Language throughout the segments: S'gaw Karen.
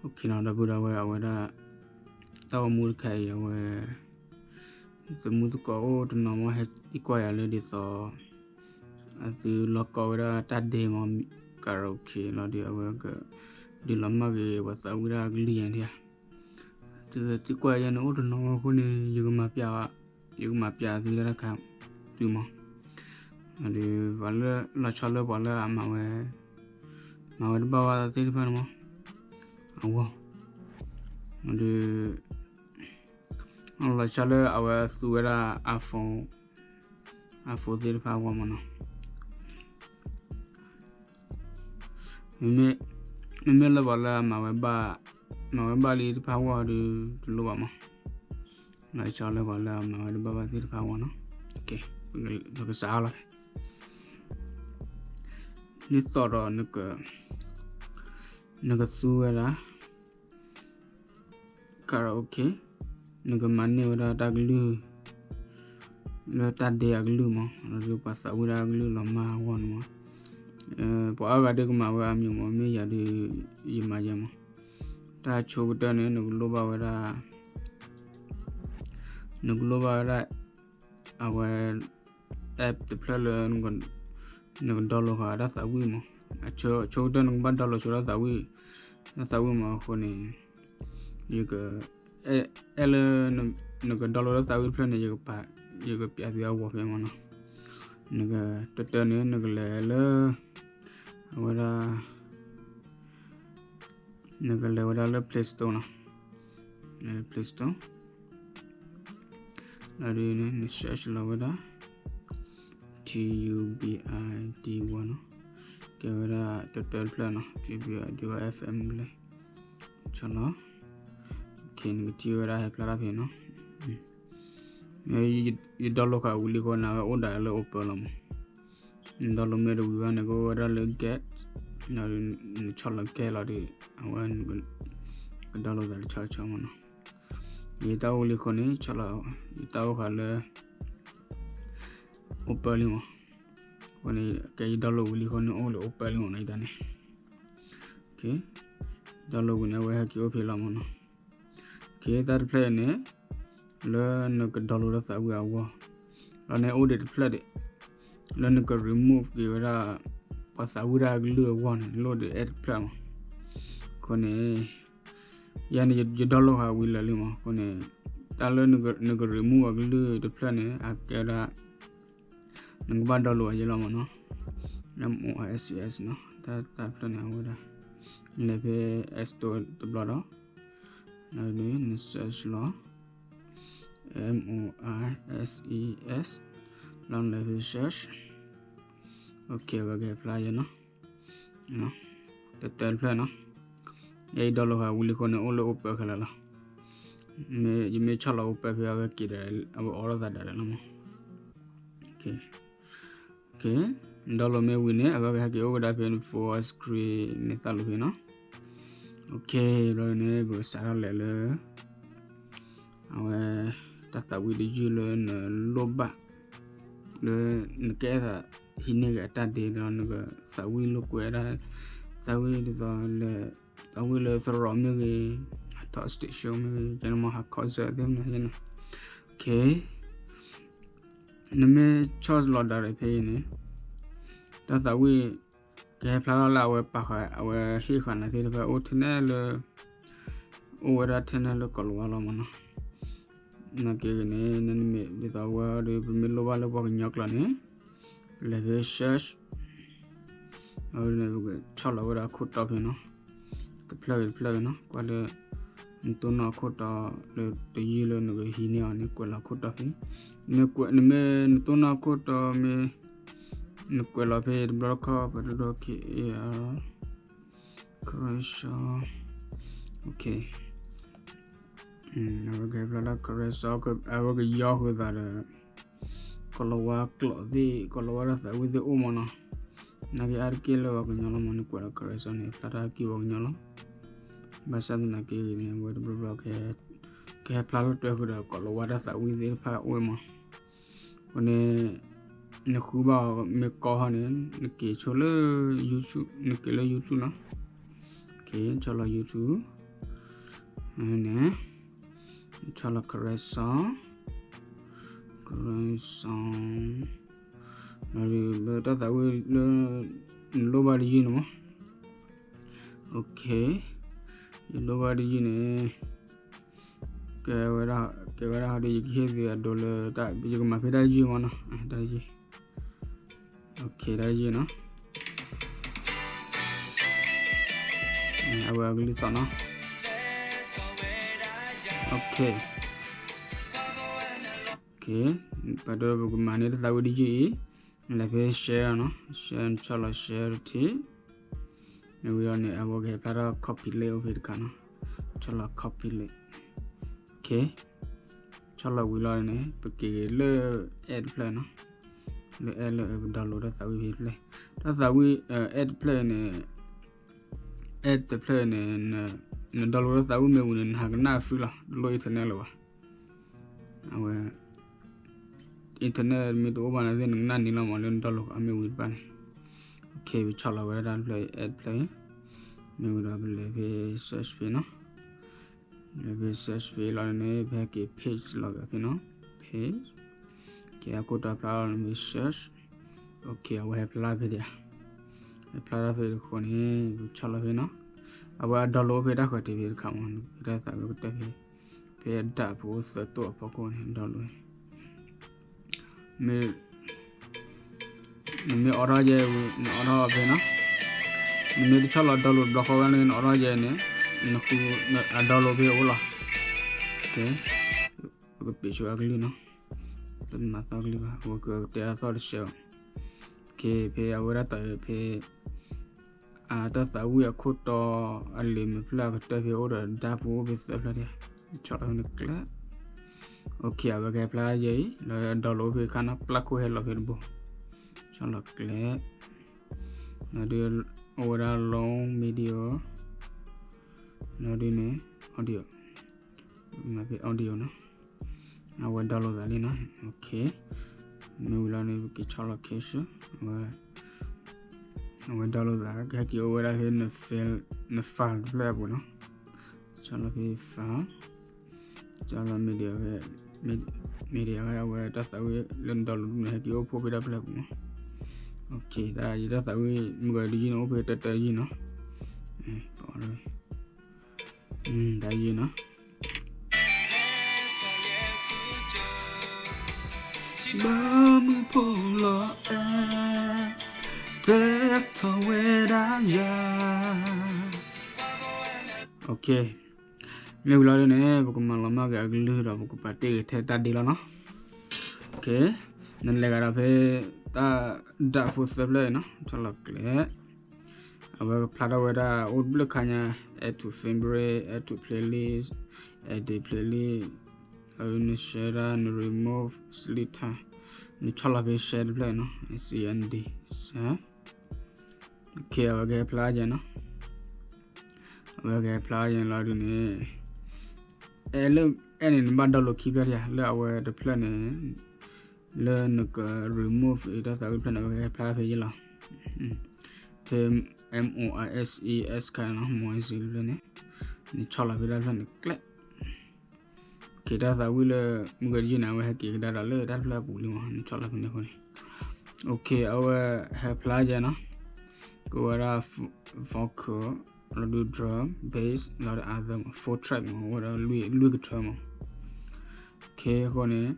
နီၤ ဒီပုၢ်ဒီဝဲၢ် အဝဲဒၣ် တၢ်ဂီၤမူတခါအံၤ အဝဲ သမူသကိးအိၣ်တနီၤမ့ၢ်ဟဲသံကွၢ်ယၤလၢဒ်သိး အသုလီၢ်ကီဝဲဒၣ်တၢ်ဒ့မ့ၢ် karaoke လီၤဒီး အဝဲက ဒုးလီၤမၢ်က့ၤ ပှၤသးဝံၣ်တၢ်ကလုၢ်ယါဒံးဧါ သုသံကွၢ်ယၤန့ၣ်အိၣ်တနီၤမ့ၢ်အဃိန့ၣ် ယကမၤပျး ယကမၤပျးသုတၢ်တခါ သုမး ဒီးပှၤလၢလီၤဆီလၢပှၤလၢအမၤဝဲ မၤဝဲတဘၣ်ဘၣ်သ့ၣ်တဖၣ်န့ၣ်မး အဂီၢ် ဒီး လီၤဆီလၢအဝဲသူဝဲဒၣ် iPhone, iPhone သ့ၣ်တဖၣ်အဂီၢ်မးနီၤ မ့မ့ၢ်လၢပှၤလၢအမၤဝဲဘၣ် မၤဝဲဘၣ်လံတဖၣ်အဂီၢ်ဒီး တလိၣ်ဘၣ်မး လီၤဆီလၢပှၤလၢအမၤဝဲတဘၣ်ဘၣ်သ့ၣ်တဖၣ်အဂီၢ်နီၤ ပကစးအါလီၤ ဒ်သိးဒီး နကသူဝဲဒၣ် karaoke နကမၤန့ၢ်ဝဲဒၣ်တၢ်ကလုၢ် လၢတၢ်ဒ့အကလုၢ်မး ဒီးပှၤသးဝံၣ်ဒၣ်အကလုၢ်လီၤမၢ်အဂီၢ်န့ၣ်မး ပှၤအါဂၤဒ်ကမၤဝဲအါမံၤမး မ့ၢ်ယၤဒီး ယမၤယဲမး တၢ်ဆိကတၢၢ်န့ၣ် နကလိၣ်ဘၣ်ဝဲဒၣ် နကလိၣ်ဘၣ်ဝဲဒၣ် အဝဲ app တဖျၢၣ်လၢ နက download ဃာ်တၢ်သးဝံၣ်မး အဆိကတၢၢ်နကဘၣ် download ဆိတၢ်သးဝံၣ် တၢ်သးဝံၣ်မးအဃိန့ၣ် ယက အဲၣ်လၢ နက download တၢ်သးဝံၣ်တဖျၢၣ်န့ၣ် ယကပျးသုအဂီၤဖဲမးနီၤ နက တၢတၢန့ၣ် နကလဲၤလၢ အဝဲဒၣ် နကလဲၤဝဲဒၣ်လၢ Play Store နီၤ Play Store လီၤဒုးန့ၣ် န search လီၤဝဲဒၣ် T U B I D one နီၤ ကဲဝဲဒၣ်တၢတၢတဖျၢၣ်နီၤ T U B I D one F M လၢ ဆီလီၤ နကထံၣ်ဝဲဒၣ်ဟဲဖျါတၢ်ဖဲနီၤ ယ download ဃာ်ဝံၤလံဃိန့ၣ် အဝဲအိၣ်ဒၣ်လၢ open လီၤမး န download မ့ၢ်တဝံၤဘၣ်န့ၣ် ကအိၣ်ဝဲဒၣ်လၢ get နဆီၣ်လီၤ get လီၤဒီး အဝဲ က download သးတဆီတဆီမးနီၤ ယတၢ်အိၣ်လံဃိန့ၣ် ဆီၣ်လီၤ ယတၢ်အိၣ်ဃာ်လၢ open လံမး အဃိန့ၣ် ကဲယ download ဝံၤလံဃိန့ၣ် အိၣ်လၢ open လံမးနီၤ ယတၢ်န့ၣ် download ဝံၤန့ၣ် အဝဲဟဲက့ၤအိၣ်ဖဲလီၤမးနီၤ ကဲတၢ်တဖျၢၣ်အံၤန့ၣ် လၢနက download တၢ်သးဝံၣ်အဂီၢ် လီၤန့ၣ်အိၣ်ဒံးတဖျၢၣ်ဒံး လၢနက remove က့ၤဝဲဒၣ် ပှၤသးဝံၣ်တၢ်အကလုၢ်အဂီၢ်န့ၣ် လိၣ်ဒံးအဲၣ်တဖျၢၣ်မး အဃိန့ၣ် ယၤန့ၣ် ယ download ဃာ်ဝံၤလၢာ်လံမး အဃိန့ၣ် တၢ်လၢနက remove အကလုၢ်တဖျၢၣ်န့ၣ် အကဲဝဲဒၣ် နကဘၣ် download အယဲလီၤမးနီၤ M O I S C S နီၤ တၢ်တဖျၢၣ်န့ၣ် အဝဲဒၣ် လဲၤဖဲ App Store တဘျီဒီး န search လီၤ M O I S E S လီၤနလဲၤဖဲ search okay အဝဲကဟဲဖျါယဲနီၤ တၢတၢတဖျၢၣ်နီၤ ယဲယ download ဃာ်ဝံၤလံဃိန့ၣ် အိၣ်လၢ open ခဲလၢာ်လီၤ ယမ့ၢ်ဆီၣ်လီၤ open ဖဲအဝဲက့ၤဒီး အဝဲအိးထီၣ်သးဒီးလီၤမး download မ့ၢ်ဝံၤန့ၣ် အဝဲကဟဲက့ၤအိၣ်ကဒါဖဲန full screen န့ၣ်သးလိၤဖဲနီၤ okay ဘျီန့ၣ် ပကစးထီၣ်လဲၤလၢ အဝဲ တၢ်သးဝံၣ်တယုၢ်လၢနလိၣ်ဘၣ် လၢ နကအဲၣ်သးဟံးန့ၢ်က့ၤအတၢ်ဒ့ဒီး နကသးဝံၣ်လိာ်ကွဲဒၣ် သးဝံၣ်ဒ်သိးလၢ သးဝံၣ်လၢသရိာ်မ့ၢ်ဂ့ၤ ဟးထီၣ် stage show မ့ၢ်ဂ့ၤ ကဲနမ့ၢ်ဟး concert သ့ၣ်မနုၤ okay နမ့ၢ်ဆီၣ်လီၤ direct ဖဲအံၤန့ၣ် တၢ်သးဝံၣ် ကဟဲဖျါထီၣ်လၢအဝဲပာ်ဃာ် အဝဲဟ့ၣ်ဃာ်နၤသ့ၣ်တဖၣ် အိၣ်ထဲနဲၣ်လၢ အိၣ်ဝဲဒၣ်ထဲနဲၣ်လၢကီၢ်လၤဝါလီၤမးနီၤ နာ်က့ဂ့ၤန့ၣ် နမ့ၢ်ဒ်သိးအဝဲဒီး ပမ့ၢ်လိၣ်ဘၣ်လၢပှၤကညီကျိာ်န့ၣ် လဲၤဖဲ search အဝဲန့ၣ် ပကဆီၣ်လီၤဝဲဒၣ်အခိၣ်တီဖဲနီၤ တဖျၢၣ်ဂ့ၤတဖျၢၣ်ဂ့ၤနီၤ ကွၢ်လၢ နတိၢ်နီၣ်အခိၣ်တီလၢတယုၢ်လၢနကဟံးန့ၢ်အီၤန့ၣ် ကွဲးလီၤအခိၣ်တီဖဲ နကွဲး နမ့ၢ်နတိၢ်နီၣ်အခိၣ်တီမ့ၢ် နကွဲးလီၤဖဲတဘျီတခီၣ် ပတဒိ K A R Correction okay အဝဲကဟဲဖျါလၢ correction အဝဲကယီဃုာ်သးဒီး ကီၢ်လၤဝါကျိာ်သ့ၣ် ကီၢ်လၤဝါတၢ်သးဝံၣ်သ့ၣ်အိၣ်မးနီၤ နာ်က့အါတက့ၢ်လၢပှၤကညီလီၤမး နကွဲးလီၤ correction န့ၣ် ဖျါတၢ်က့ၢ်ပှၤကညီလီၤ ဘၣ်ဆၣ်သနာ်က့ဂ့ၤန့ၣ် အဝဲတဘျီဘျီ ကဟဲဖျါလီၤတွဲဃုာ်ဒီး ကီၢ်လၤဝါတၢ်သးဝံၣ်သ့ၣ်တဖၣ်အိၣ်မး အဃိန့ၣ် နဃုဘၣ်အီၤမ့ၢ်ကီဟီန့ၣ် နက့ၤဆိလၢ YouTube နက့ၤလၢ YouTube နီၤ က့ၤဆီၣ်လီၤ YouTube န့ၣ် ဆီၣ်လီၤ create song, create song, လီၤဒုး လၢတၢ်သးဝံၣ်လၢ နလိၣ်ဘၣ်တယုၢ်န့ၣ်မး, ယလိၣ်ဘၣ်တယုၢ်န့ၣ် ကဲဝဲဒၣ် ကဲဝဲဒၣ်ဟီဒီး ယကဟ့ၣ်သုအဒိလၢ ယကမၤဖဲတၢ်တယုၢ်မးနီၤ, တၢ်တယုၢ် တၢ်တယုၢ်နီၤ, အဝဲအကလုၢ်သီၣ်နီၤ, ပှၤဒီးပကမၤန့ၢ်တၢ်သးဝံၣ်တယုၢ်အံၤ, လဲၤဖဲ share နီၤ, share ဆီၣ်လီၤ share တထံၣ်, မ့ၢ်ဝံၤလီၤန့ၣ် အဝဲကဟဲဖျါထီၣ် copy link အိၣ်ဖဲတခါနီၤ, ဆီၣ်လီၤ copy link, ဆီၣ်လီၤဝံၤလီၤန့ၣ် ပက့ၤလၢ app တဖျၢၣ်နီၤ, လၢ app လၢပ download တၢ်သးဝံၣ်ဖဲတဖျၢၣ်, တၢ်သးဝံၣ် app တဖျၢၣ်န့ၣ် app တဖျၢၣ်န့ၣ် န download တၢ်သးဝံၣ်မ့ၢ်ဝံၤန့ၣ် နဟးကနၣ် free လီၤ, တလိၣ် internet လၢၤဘၣ်, အဝဲ internet မ့ၢ်တအိၣ်ဘၣ်န့ၣ်သ့ၣ် နကနၣ်န့ၢ်လီၤမး လၢန download အမ့ၢ်ဝံၤတဖၣ်န့ၣ်, ပဆီၣ်လီၤဝဲဒၣ်တဖျၢၣ် app တဖျၢၣ်အံၤ, မ့ၢ်ဝံၤဒီးပလဲၤဖဲ search ဖဲနီၤ, လဲၤဖဲ search ဖဲလီၤန့ၣ် ပဟဲက့ၤ page လီၤက့ၤဖဲနီၤ, page, ကဲအခိၣ်တီဖျါလီၤန့ၣ် search, အဝဲဟဲဖျါဖဲဒၣ်, ဟဲဖျါထီၣ်ဖဲတဃိန့ၣ် ပဆီၣ်လီၤဖဲနီၤ, အဝဲအ download ဖဲတၢ်ဃၢၤတ့ၢ်ဖဲတခါမး, ဖဲတၢ်သးဝံၣ်ကတၢၢ်ဖဲ ဖဲအဒၣ်ဖိသၢတိၣ်အဖီခိၣ်န့ၣ် download မ့ၢ် နမ့ၢ်အိးထီၣ်ယဲ နအိးထီၣ်ဖဲနီၤ, နမ့ၢ်တဆီၣ်လီၤ download တဘျီဃီဝဲန့ၣ် နအိးထီၣ်ယဲန့ၣ် နဃု အ download ဖဲအိၣ်လီၤ, ပကပ့းဆိအကလုၢ်နီၤ, ပမၤသီကလုၢ်ဘၣ် ဝဲကတဲအသီၣ်တဆှဲဘၣ်, ဖဲအဝဲဒၣ်တီၤဖဲ တၢ်သးဝံၣ်အခိၣ်တီ အလံာ်မ့ၢ်ဖျၢၣ်အကတၢၢ်ဖဲအိၣ်ဒီးဒၣ်ပူၤအိၣ်ဖဲသၢဖျၢၣ်ဒၣ်, ဆီၣ်လီၤဖဲန့ၣ်ကျဲ, အဝဲကဟဲဖျါယဲအံၤ လၢ download ဖဲခါနီၤ ပျၢ်ခိၣ်ဟဲလီၤဖဲတဘိ, ဆီၣ်လီၤကျဲ, လီၤဒုး အိၣ်ဝဲဒၣ် long video, လီၤဒုးန့ၣ် audio, မၤဖဲ audio နီၤ, အဝဲ download သးလံနီၤ, မ့ၢ်ဝံၤလီၤန့ၣ် ပက့ၤဆီၣ်လီၤ cache, အဝဲ download သး ကဟဲက့ၤအိၣ်ဝဲဒၣ်ဖဲ န file တဖျၢၣ်အပူၤနီၤ, ဆီၣ်လီၤဖဲ file, ဆီၣ်လီၤ media ဖဲ media ဖဲအဝဲတၢ်သးဝံၣ်လၢန download န့ၣ် ဟဲက့ၤအိၣ်ဖှိၣ်ဖဲတၢ်ဖျၢၣ်အပူၤနီၤ, တၢ်ယတၢ်သးဝံၣ်မုၢ်ဂီၤတယုၢ်န့ၣ် အိၣ်ဖဲတၢတၢယုၢ်နီၤ, တၢယုၢ်နီၤ ဘၣ်မုၢ်ဖိလီၤအဲၣ် တဲထီၣ်ဝဲဒၣ်ယၤ, မ့ၢ်ဝံၤလီၤဒ်န့ၣ် ပကမၤလီၤမၢ်က့ၤအကလုၢ်ဒီး ပကပာ်တ့ၢ်ဂ့ၤထဲတၢ်ဒ့လီၤနီၤ, နလဲၤဂၤဒီးဖဲ တၢ်ဒၣ်ဖိသၢဖျၢၣ်အံၤနီၤ ဆီၣ်လီၤကျဲ အဝဲကဖျါထီၣ်ဝဲဒၣ်အိၣ်တဘျုးခါညါ add to favorite, add to playlist, edit playlist, န share ဒၣ် န remove, delete နဆီၣ်လီၤဖဲ share တဖျၢၣ်နီၤ send, အဝဲကဟဲဖျါယဲနီၤ, အဝဲကဟဲဖျါယဲလီၤဒ်န့ၣ် အဲၣ်လၢ အဲၣ်န့ၣ် နဘၣ် download ခံဖျၢၣ်တယၤ လၢအဝဲတဖျၢၣ်န့ၣ် လၢနက remove အံၤတၢ်သးဝံၣ်တဖျၢၣ်န့ၣ် အဝဲကဟဲဖျါဖဲယဲလီၤ, ဖဲ moises ခါနီၤ moises တဖျၢၣ်န့ၣ် နဆီၣ်လီၤဖဲတၢ်တဖျၢၣ်န့ၣ်ကျဲ တၢ်သးဝံၣ်လၢ မုၢ်ဂီၤတယုၢ်န့ၣ် အဝဲဟဲက့ၤကဒါဒီးလၢတၢ်တဖျၢၣ်အပူၤလံမး နဆီၣ်လီၤဖဲန့ၣ်အဃိန့ၣ်, အဝဲဟဲဖျါယဲနီၤ, ကဝဲဒၣ် vocal, လီၤဒုး drum, bass, လီၤဒုး other မး full track မး အိၣ်ဝဲဒၣ်လွံၢ်ကထၢမး, အဃိန့ၣ်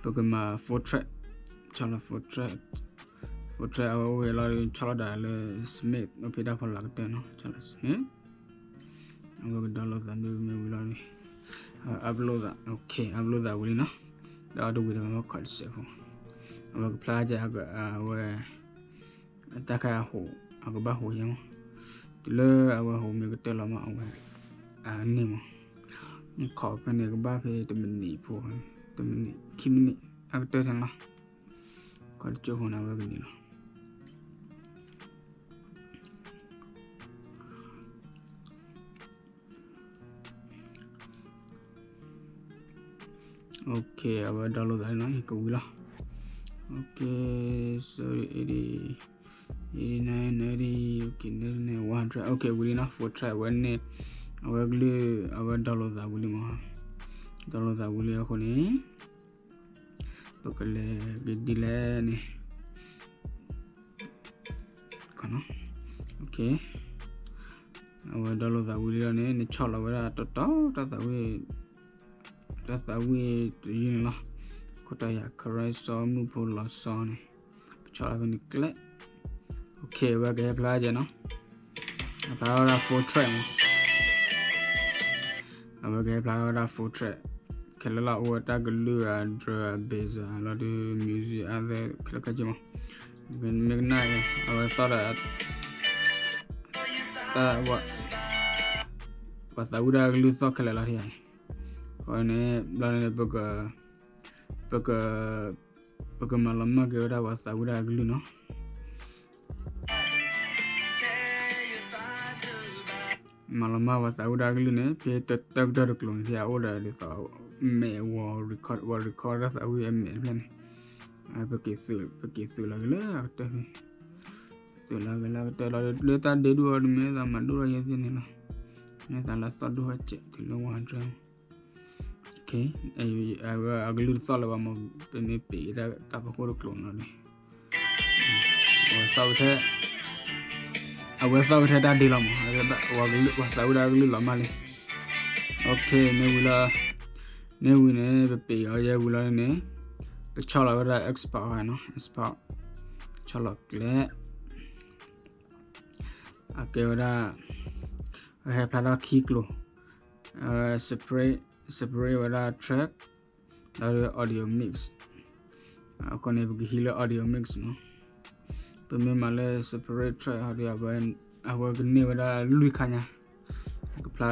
ပကမၤ full track, ဆီၣ်လီၤ full track, full track အဝဲအိၣ်ဝဲလီၤဒုး ဆီၣ်လီၤဒၣ်လၢ submit အိၣ်ဖဲတၢ်ဖီလာ်ကတၢၢ်နီၤ ဆီၣ်လီၤ submit အဝဲက download သးမ့ၢ်ဝံၤလီၤန့ၣ် upload သး upload သးဝံၤလံနီၤ, ဒီးအီၤတဝံၤဒီးမၤခီၣ်တစဲးဖိ, အဝဲကဖျါက အဝဲ တၢ်ခါအဟိး အကဘၣ်ဟိးယဲမး, တုၤလၢအဝဲဟိးမ့ၢ်ကတၢၢ်လီၤမး အဝဲ အန့ၢ်မး, ခီၣ်ဖဲန့ၣ်ကဘၣ်ဖဲတမံးနံးဖိ, တမံးနံး ခံမံးနံး အကတၢၢ်ထဲလီၤ, ခီၣ်တကၠိၢ်ဖိန့ၣ် အဝဲကန့ၢ်လီၤ အဝဲ download သးလံနီၤ ကဝံၤလီၤ, eighty-nine, ninety, one hundred, ဝံၤလံနီၤ full track ဝဲန့ၣ်, အဝဲကလုၢ် အဝဲ download သးဝံၤလံမး, download သးဝံၤလံအဃိန့ၣ် ပကလဲၤက့ၤဒ်လဲၣ်န့ၣ် အဝဲ download သးဝံၤလံလီၤန့ၣ် နဆီၣ်လီၤဝဲဒၣ်တီတီ တၢ်သးဝံၣ် တၢ်သးဝံၣ်တယုၢ်န့ၣ်လီၤ. ခိၣ်တီယၤ ခရၢစီမုၣ်ဖိလီၤဆီန့ၣ် ပဆီၣ်လီၤဖဲန့ၣ်ကျဲ အဝဲကဟဲဖျါယဲနီၤ, အဖျါထီၣ်ဝဲဒၣ် full track မး, အဝဲကဟဲဖျါထီၣ်ဝဲဒၣ် full track ခဲလၢာ်လီၤ. အိၣ်ဝဲတၢ်ကလုၢ် drum bass လီၤဒုး music အါခဲလၢာ်ခဲဆ့မး, မ့ၢ်ကနၣ်အံၤ အဝဲသီၣ်ဒီး တၢ် ပှၤသးဝံၣ်တၢ်ကလုၢ်သီၣ်ခဲလၢာ်လီၤထံဧါန့ၣ်, အဃိန့ၣ် ဘျီန့ၣ် ပက ပကမၤလီၤမၢ်က့ၤဝဲဒၣ်ပှၤသးဝံၣ်တၢ်ကလုၢ်နီၤ. မၤလီၤမၢ်ပှၤသးဝံၣ်တၢ်ကလုၢ်န့ၣ် ဖဲတၢ်ကတၢၢ်တကျိၤန့ၣ် ဖဲအအိၣ်ဒီးဒ်သိး မဲာ်ဝီၤ record ဝီၤ record တၢ်သးဝံၣ်အမဲာ်တဖျၢၣ်န့ၣ် ပက့ၤသုးလီၤက့ၤလၢအကတၢၢ်ဖဲ သုးလီၤက့ၤလၢအကတၢၢ်လီၤ လၢတၢ်ဒ့ဒိၣ်အီၤတမ့ၢ်သးမၤဒိၣ်ထီၣ်ယဲသ့ၣ်န့ၣ်လီၤ. မ့ၢ်သးလၢသီၣ်ဒိၣ်ထီၣ်စဲးတုၤလၢဝါဒြဲ အကလုၢ်တသီၣ်လၢၤဘၣ်မး ပမ့ၢ်ပ့ၤတၢ်တၢ်ဖီခိၣ်တကျိၤနီၤန့ၣ် အဝဲသီၣ်ကထဲ အဝဲသီၣ်ကထဲတၢ်ဒ့လီၤမး ပှၤသးဝံၣ်တၢ်ကလုၢ်လီၤမၢ်လံ. မ့ၢ်ဝံၤလီၤ မ့ၢ်ဝံၤန့ၣ် ပပ့ၤအီၤယဲဝံၤလီၤန့ၣ် ပဆီၣ်လီၤဝဲဒၣ် export နီၤ export ဆီၣ်လီၤကျဲ အကဲဝဲဒၣ် ဟဲဖျါထီၣ်ခံကျိၤ separate separate ဝဲဒၣ် track ဒီး audio mix အဃိန့ၣ် ပကဟံးလၢ audio mix နီၤ ပမ့ၢ်မၤလၢ separate track ဟီဒီး အဝဲကန့ၢ်ဝဲဒၣ်လွံၢ်ခါညါ ကဖျါ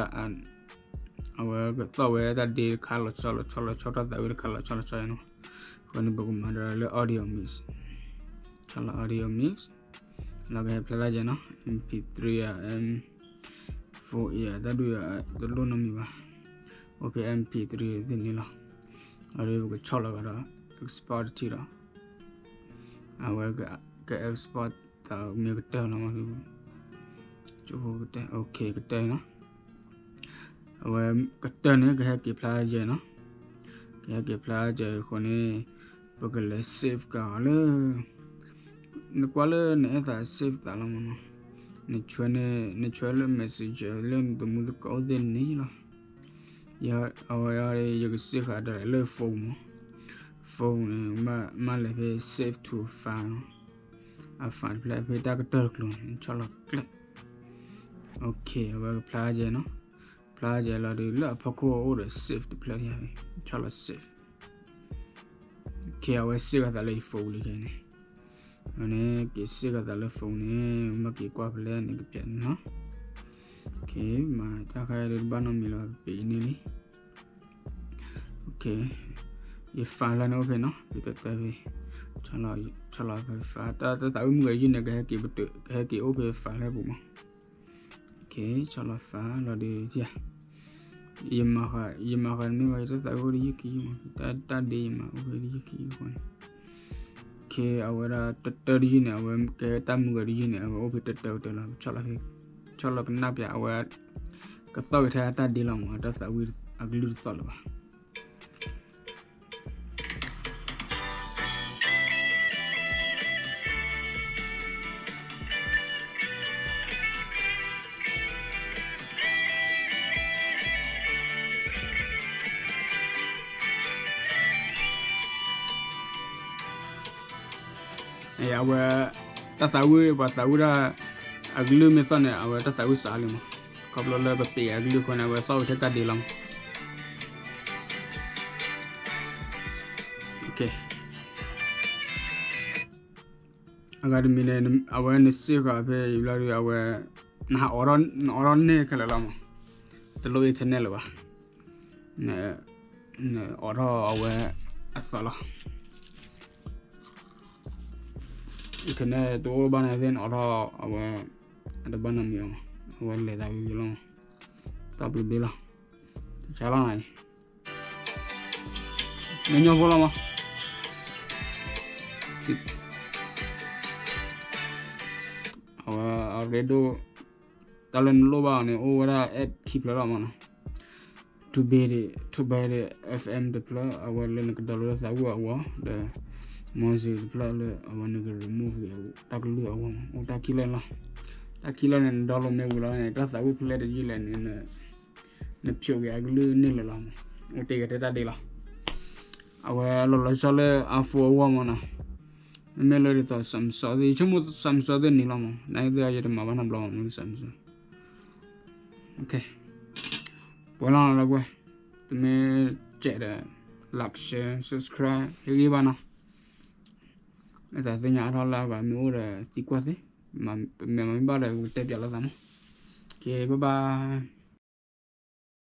အဝဲကသီၣ်ဝဲတ၁ၢ်ဒ့တခါလီၤဆီလီၤဆီလီၤဆီတၢ်သးဝံၣ်တခါလီၤဆီလီၤဆီနီၤ အဃိန့ၣ် ပကမၤဒီးလၢ audio mix ဆီလီၤ audio mix လီၤကဟဲဖျါတၢ်ယဲနီၤ MP three ဧါ M four A ဧါ တၢ်ဒုးတလိၣ်နီတမံၤဘၣ် အိၣ်ဖဲ MP three သ့ၣ်န့ၣ်လီၤ အဝဲပကဆီၣ်လီၤကဒီး export တထံၣ်ဒီး အဝဲက export တၢ်မ့ၢ်ကတၢၢ်လီၤမး ကတၢၢ် OK ကတၢၢ်နီၤ အဝဲကတၢၢ်န့ၣ် ကဟဲက့ၤဖျါယဲနီၤ ကဟဲက့ၤဖျါယဲအဃိန့ၣ် ပကလဲၤ save ကဒီးလၢ နကွၢ်လၢနအဲၣ်သး save သးလီၤမးနီၤ နဆွဲန့ၣ် နဆွဲလၢ Messenger လၢနတမူသကိးအိၣ်သ့ၣ်န့ၣ်လီၤ အဝဲ ယက save ဃာ်ဒီးလၢ phone မး phone န့ၣ် မ့ၢ်လဲၤဖဲ save to file နီၤ အ file တဖျၢၣ်ဖဲတၢ်ကတၢၢ်တကျိၤန့ၣ် ဆီၣ်လီၤကျဲ OK အဝဲကဖျါယဲနီၤ ဖျါယဲလီၤဒီး လၢအဖီခိၣ်အိၣ်ဒီး save တဖျၢၣ် ဆီၣ်လီၤ save ခဲအဝဲ save ဃာ်သးလၢယ phone လံခဲအံၤန့ၣ် အန့ၣ်က့ၤ save ဃာ်သးလၢ phone န့ၣ် မ့ၢ်က့ၤကွၢ်ဖဲလဲၣ်န့ၣ် ကပျဲးန့ၣ်နီၤ မၤတၢ်ခါအံၤဒီးတဘၣ်နီတမံၤလီၤ ပပ့ၤအံၤန့ၣ်လံ ယ file လၢန့ၣ်အိၣ်ဖဲနီၤ ဖဲတၢ်တၢ်ဖဲ ဆီၣ်လီၤဖဲ file တၢ်သးဝံၣ်မုၢ်ဂီၤယုၢ်န့ၣ် ကဟဲက့ၤပတုာ် ကဟဲက့ၤအိၣ်ဖဲ file လၢပူၤမး ဆီၣ်လီၤဖဲလီၤဒီး ယမၤဃာ် ယမၤဃာ်တမ့ၢ်ဘၣ် ယတၢ်သးဝံၣ်အိၣ်တယုၢ်ခံယုၢ်မး တၢ်ဒ့ယမၤအိၣ်ဖဲတယုၢ်ခံယုၢ်အဃိန့ၣ် အဝဲဒၣ်တၢ်တၢ်တယုၢ်န့ၣ် အဝဲကဲတၢ်မုၢ်ဂီၤတယုၢ်န့ၣ် အဝဲအိၣ်ဖဲတၢ်တၢ်တၢ်လီၤ ဆီၣ်လီၤဖဲ ဆီၣ်လီၤကနၣ်ပျး အဝဲ ကသီၣ်က့ၤထဲအတၢ်ဒ့လီၤမး တၢ်သးဝံၣ်အကလုၢ်တသီၣ်လၢၤဘၣ် အဝဲ တၢ်သးဝံၣ် ပှၤသးဝံၣ်တၢ် အကလုၢ်မ့ၢ်သီၣ်န့ၣ် အဝဲတၢ်သးဝံၣ်စးလံမး ခီဖျိလၢပပ့ၤအကလုၢ်အဃိန့ၣ် အဝဲသီၣ်က့ၤထဲတၢ်ဒ့လီၤမး အဂၤတမံၤန့ၣ် အဝဲန save ဃာ်ဖဲအံၤဘျီဒီး အဝဲ နဟးအိးထီၣ် နအိးထီၣ်န့ၢ်ခဲလၢာ်လီၤမး တလိၣ် internet လၢၤဘၣ် နအိးထီၣ်အဝဲအသးလီၤ internet တအိၣ်ဘၣ်န့ၣ်သ့ၣ် နအိးထီၣ်အဝဲ အတဘၣ်နီတမံၤအီၤမး အဝဲလဲၤသးဝံၤလီၤ တၢ်ဘျုးဒ့လီၤ တၢ်ဆါလီၤနၤအံၤ မ့ၢ်ညီဖိလီၤမး အဝဲအရ့ဒိၣ် တၢ်လၢနလိၣ်ဘၣ်အီၤန့ၣ် အိၣ်ဝဲဒၣ် app ခံဖျၢၣ်လီၤမးနီၤ. Tubed, Tubed FM တဖျၢၣ် အဝဲလၢနက download လၢသးဝံၣ်အဂီၢ် ဒီး Mozilla တဖျၢၣ်လၢအဝဲနက remove ဂ့ၤ တၢ်ကလုၢ်အဂီၢ်မး အိၣ်တၢ်ခံလၢာ်လီၤ. တၢ်ခံလၢာ်န့ၣ် န download မ့ၢ်ဝံၤလီၤန့ၣ် တၢ်သးဝံၣ်ဖဲလဲၣ်တယုၢ်လဲၣ်န့ၣ် နဖျိးက့ၤအကလုၢ်န့ၣ်လၢာ်လီၤမး အိၣ်တ့ၢ်က့ၤတဲတၢ်ဒ့လီၤ. အဝဲလီၤလီၤဆီလၢ iPhone အဂီၢ်မးနီၤ. မ့မ့ၢ်လၢဒ်သိး Samsung သ့ၣ် ယဆိကမိၣ် Samsung သ့ၣ်န့ၣ်လီၤမး နသ့ၣ်ယတမၤဘၣ်နီတဘျီမး မ့ၢ် Samsung ပှဲၤလီၤလၢကွဲ, တမ့ၢ်စဲးဒီး like, share, subscribe ဟ့ၣ်ဂံၢ်ဘၣ်နီၤ. လၢတၢ်သ့ၣ်ညါအါထီၣ်လၢအဂၤမ့ၢ်အိၣ်ဒီးသံကွၢ်သ့, ပမ့ၢ်မၤမ့ၢ်ဘၣ်ဒီး ပကတဲပၠးလိာ်သးမး. ကဲ bye bye.